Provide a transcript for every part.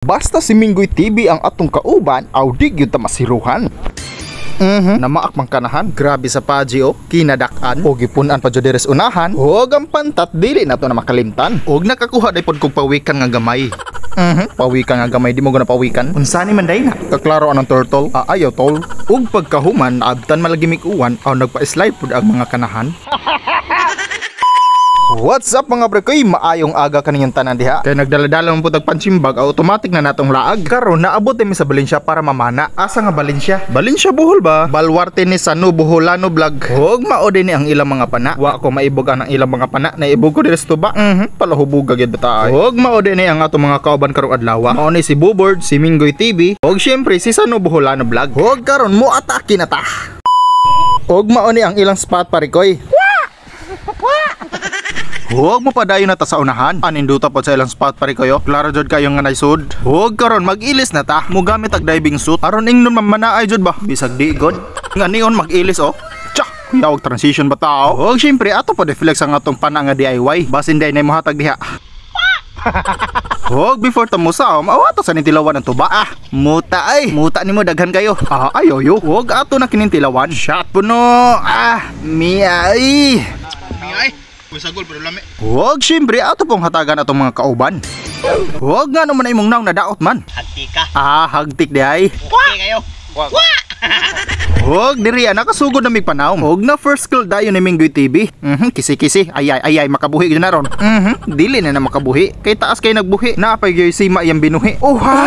Basta si Minggoy TV ang atong kauban, aw di gyud ta masiruhan. Namaak man kanahan. Grabe sa paji oh, kinadak-an. O gipun-an pa jud diri sa unahan. Og ang pantat dili na to na makalimtan. Og nakakuha day pod kog pawikan nga gamay. Pawikan nga gamay, di mo guna pawikan. Unsa ni man day na? Kaklaro anang turtle. Ah, ayaw tol. Ug pagkahuman, naabtan malagi mikuan, aw nagpa-slide pod ang mga kanahan. What's up, mga pre koy? Maayong aga kaninyong tanan diha. Kay nagdala-dala man pud og pansimbag, automatic na natong laag. Karon naabot mi sa Valencia para mamana. Asa nga Valencia? Valencia Bohol ba? Balwarte ni Sano Boholano Vlog. Hog mao din ni ang ilang mga pana. Wa ko maibog ang ilang mga pana. Naibog ko diri sa tuba. Palahubog gyud bata ay. Hog mao din ni ang atong mga kauban karong adlaw. Mao ni si Bubord, si Minggoy TV, og syempre si Sano Boholano Vlog. Hog karon mo atake na ta. Og mao ni ang ilang spot, pare koy. Huwag mo padayon na ta sa unahan. Aninduta po sa ilang spot, pare kayo. Klaro jud kayo nga naisod. Huwag karon mag-ilis na ta. Mo gamit ag diving suit. Aron ingnon mamanaay jud ba? Bisag di god. Nga niyon mag-ilis oh. Tsa, kuya og transition ba tao? Huwag syempre ato pa deflex ang atong pana nga DIY. Basin day na mohatag diha. Huwag before ta musaw, maawa to sa nintilawan ang tuba. Ah, muta ay. Muta nimo daghan kayo. Ah, ayo yo. Huwag ato na kinintilawan. Shot puno. Ah, miya ay. Ay, sagol pero lami. Huwag siyempre ato pong hatagan atong mga kauban. Huwag nga naman imong naong nadaot man. Hagti ka. Ah, hagtik di ay. Okay kayo. Huwag diri ah, nakasugod na mig panaw. Huwag na first kill dayon ni Minggoy TV. Kisi-kisi. Ay ay ay ay, makabuhi gyud na ron. Dili na na makabuhi. Kay taas kay nagbuhi. Naapay gyud sima iyang binuhi. Oh ha.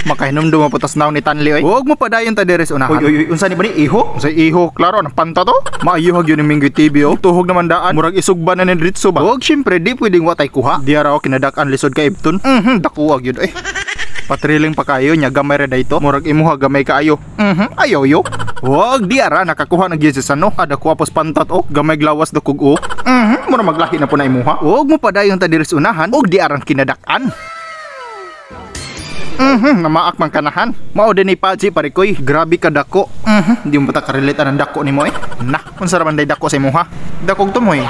Makahinumdum mo putas naw ni Tanli oy. Huwag mo padayon ta diri sa unahan. Uy uy uy, unsa ni ba ni iho? Unsa iho? Klaro nang panta to. Maayuhag yun ni Minggoy TV oh. Tuhog naman daan. Murag isugba na ni Ritso ba. Huwag syempre di pwedeng watay kuha. Diara oh kinadak-an lisod kay Ibton. Dakuag yun eh. Patriling pa kayo nya gamay ra dayto. Murag imuha gamay kaayo. Ayaw yo. Wag di ara nakakuha na gyud si Sano. Ada ko apos pantat oh, gamay glawas dakog oh. Mura maglahi na po na imuha. Wag mo padayon ta diri sa unahan og di arang kinadak-an. Namaak man kanahan. Mao din ni Paji, pare koy. Grabe ka dako. Di mo ba ta ka-relate anang dako nimo eh? Nah, unsa ra man day dako sa imuha? Dakog tumoy.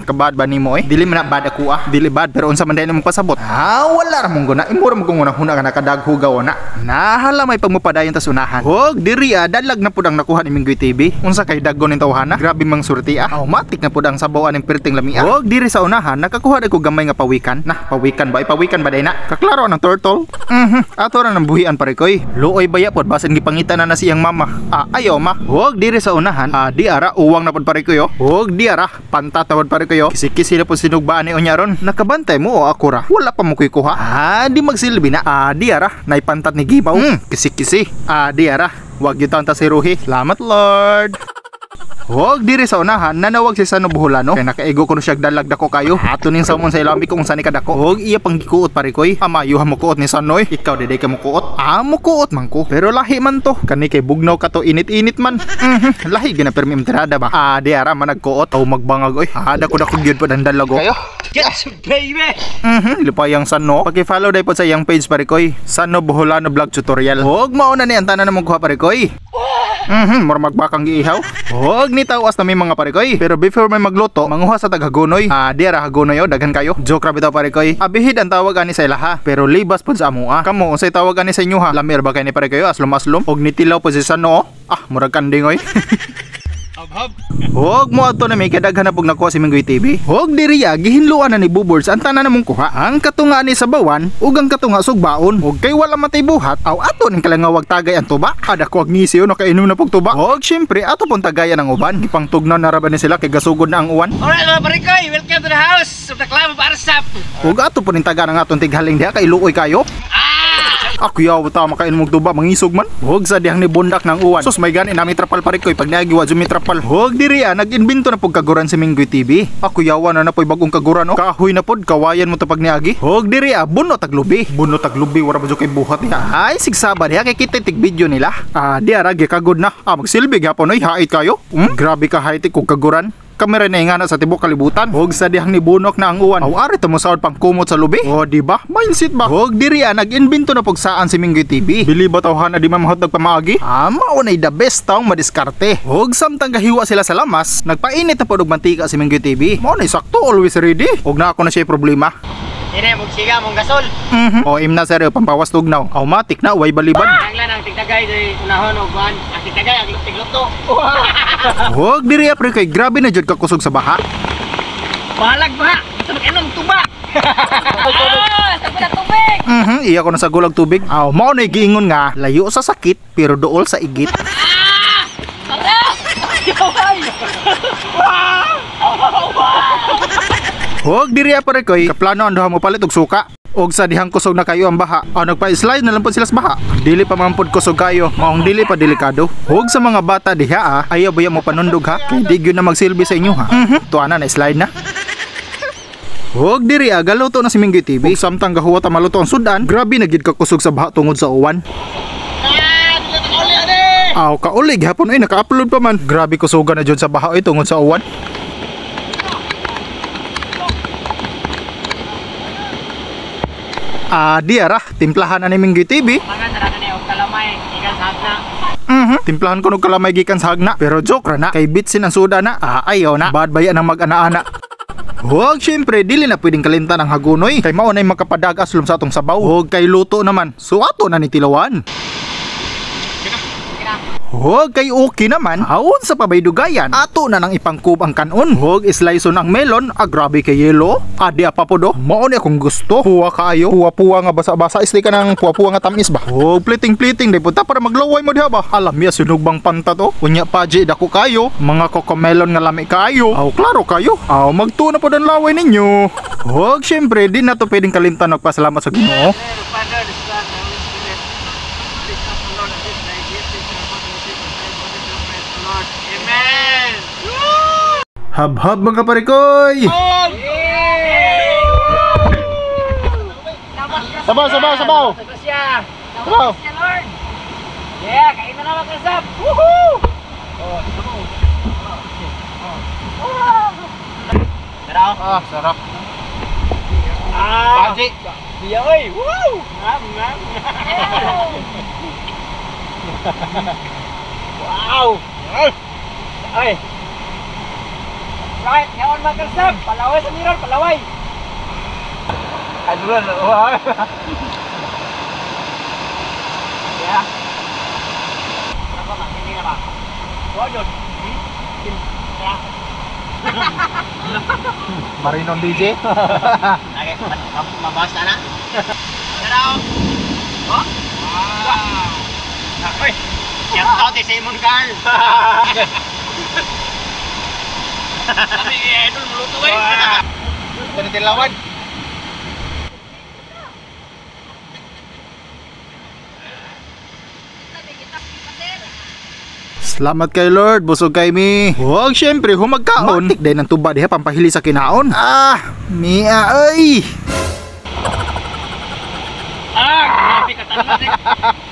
Kabad ba nimo eh? Dili man na bad ako ah. Dili bad pero unsa man day nimo pasabot? Ah, wala ra mong guna. Imo ra mong guna huna ka nakadaghugaw na. Nahala may pagmupadayon tas unahan. Hog diri ah, dalag na pud ang nakuha ni Minggoy TV. Unsa kay daggon ning tawhana? Grabe mang surti ah. Automatic na pud ang sabaw aning perting lamia. Hog diri sa unahan nakakuha ko gamay nga pawikan. Nah, pawikan ba? Ipawikan ba day na? Kaklaro ang turtle. Ato ra nang buhian, pare koy. Luoy baya pod basin gipangita na na siyang mama. Ah, ayaw ma. Hog diri sa unahan, ah, di ara uwang na pod, pare koy oh. Hog di ara panta tawad, pare kayo. Kisi-kisi na po sinugbaan ni unya ron. Nakabantay mo o ako ra? Wala pa mo kuy kuha. Ah, di magsilbi na. Ah, di ara. Naipantat ni Gibaw. Kisi-kisi. Ah, di ara. Wag yun taon ta si Ruhi. Salamat, Lord. Huwag diri sa unahan, nanawag si Sano Boholano. Kaya nakaigo ko siya dalag dako kayo. Ato ning saumon sa ilami kung saan ni kadako. Huwag iya pang gikuot, pare koy. Amayo mo kuot ni Sanoy. Ikaw diday ka mo kuot. Ah, mo kuot man ko. Pero lahi man to. Kani kay bugnaw ka to, init-init man. Lahi gina permi tirada ba. Ah, di ara man nagkuot o magbangag oy. Ah, dako dako gyud pa dandalag oh. Kayo. Yes, baby. Lupayang Sano. Paki-follow day po sa iyang page, pare koy. Sano Boholano Vlog Tutorial. Huwag mauna ni ang tanan na mong kuha, pare koy. Mura magbakang giihaw. Huwag ni tawas na may mga pare koy. Pero before may magluto, manguha sa taghagonoy. Ah, di ara hagonoy oh, daghan kayo. Joke ra bitaw, pare koy. Abihid ang tawag ani sa ilaha, pero libas pud sa amoa. Kamo, unsay tawag ani sa inyo ha? Lamir ba kay ni, pare kayo? Aslom aslom. Og nitilaw pud si Sano oh. Ah, murag kanding oy. Hab hab. Huwag mo ato na may kadaghan na pug nakuha si Minggoy TV. Huwag diriya gihinluan na ni Bubords ang tanan namong kuha. Ang katunga ni sa bawan ug ang katunga sugbaon. Ug kay wala matay buhat, aw ato ning kalangawag tagay ang tuba. Kada ko ngisi nakainom na pug tuba. Huwag syempre ato pong tagayan ang uban. Gipangtugnaw na ra ba ni sila kay gasugod na ang uwan. Alright, mga parikoy, welcome to the house of the Club of Arsap. Ug ato po ning taga ang atong tighaling diha kay luoy kayo. Ah! Ako yaw ta makainom og tuba, mangisog man. Huwag sa dihang ni bundak ng uwan. Sus may gani nami trapal, pare koy, pag nagiwa jud mi trapal. Huwag diri ah, nag-imbento na pug kaguran si Minggoy TV. Ako yawa na na poy bagong kaguran oh. Kahoy na pod kawayan mo to pag niagi. Huwag diri ah, buno taglubi. Buno taglubi wala ba jud kay buhat diha. Ay sigsaba diha kay kita tig video nila. Ah, di ara gikagod na. Ah, magsilbi gyapon oy, hait kayo. Grabe ka hait kog kaguran. Kamera na ingana sa tibok kalibutan. Huwag sa dihang nibunok na ang uwan. Aw ari tamo saod pang kumot sa lubi. O di ba? Mindset ba? Huwag diri ah, nag-imbento na pagsaan si Minggoy TV. Bili ba tawhan na di man mahotdog pamaagi? Ah, mao na the best taong madiskarte. Huwag samtang gahiwa sila sa lamas, nagpainit na pod og mantika si Minggoy TV. Mao na sakto, always ready. Ug na ako na siya problema. Dire mog siga mong gasol. O imna sir, pampawas tugnaw. Automatic na way balibad. Ang lang ang tigdagay doy unahon og kuan. Ang tigdagay ang tigluto. Huwag diri pre kay grabe na jud kakusog sa baha. Bahalag ba? Gusto mag-inom tuba. Ah, sa na tubig. Iya ko na sa gulag tubig. Aw, mao na giingon nga layo sa sakit pero duol sa igit. Tara! Huwag diri pare koy, kaplano ang duha mo palit og suka. Og sa dihang kusog na kayo ang baha. Aw, nagpa-slide na lang pud sila sa baha. Dili pa man pud kusog kayo, maong dili pa delikado. Huwag sa mga bata diha ah, ayaw baya mo panundog ha. Kay di gyud na magsilbi sa inyo ha. Tuwa na na-slide na. Huwag diri ah, galuto na si Minggoy TV. Ug samtang gahuwat ang maluto ang sudan, grabe na gid kakusog sa baha tungod sa uwan. Aw, kauli gihapon ay naka-upload pa man. Grabe kusugan na jud sa baha oy tungod sa uwan. Ah, di ara, timplahan na ni Minggoy TV. Mangan ra kani og kalamay ikan sa hagna. Timplahan ko og kalamay gikan sa hagna, pero joke ra na kay bitsin ang suda na. Ah, ayaw na. Bad baya nang mag-ana-ana. Huwag syempre, dili na pwedeng kalimtan ang hagunoy. Kay mao nay makapadag aslom sa atong sabaw. Huwag kay luto naman. So ato na ni tilawan. Huwag kay okay naman, haon sa pabaydugayan, ato na nang ipangkub ang kanon. Huwag islayson ang melon, ah grabe kay yelo. Adi apa po do, mao ni akong gusto. Huwa kaayo, huwa-puwa nga basa-basa, isli ka ng puwa-puwa nga tamis ba. Huwag pliting-pliting, di punta para maglaway mo diha ba. Alam ya, sunog bang pantat oh. Unya paji, dako kayo, mga kokomelon nga lami kayo. Aw, klaro kayo. Aw, magtuo na po ang laway ninyo. Huwag syempre, di na to pwedeng kalimtan nagpasalamat sa Ginoo. Father, the Son, the Holy Spirit. Please come, Lord, and this thy gift is our Lord. Amen. Hab-hab mga parikoy! Sabaw, sabaw, sabaw! Sabaw! Lord. Yeah, kain na naman kasap. Woohoo! Tara. Ah, sarap. Ah, Paji. Biya oy. Woo! Ngam ngam. Wow! Ay. Right, ngaon mga kasap. Palaway sa mirror, palaway. Adron. Wow. Yeah. Ano ba, hindi na ba? Wow, yun. Yeah. Marinon DJ. Okay, mabasa na. Tara. Oh. Wow. Oy. Shout out kay Simon Carl. Sabi kay Idol muluto eh. Tilawan. Salamat kay Lord, busog kay mi. Huwag syempre humagkaon. Matik din ang tuba diha pampahili sa kinaon. Ah, mia ay. Ah, grabe ka tanong.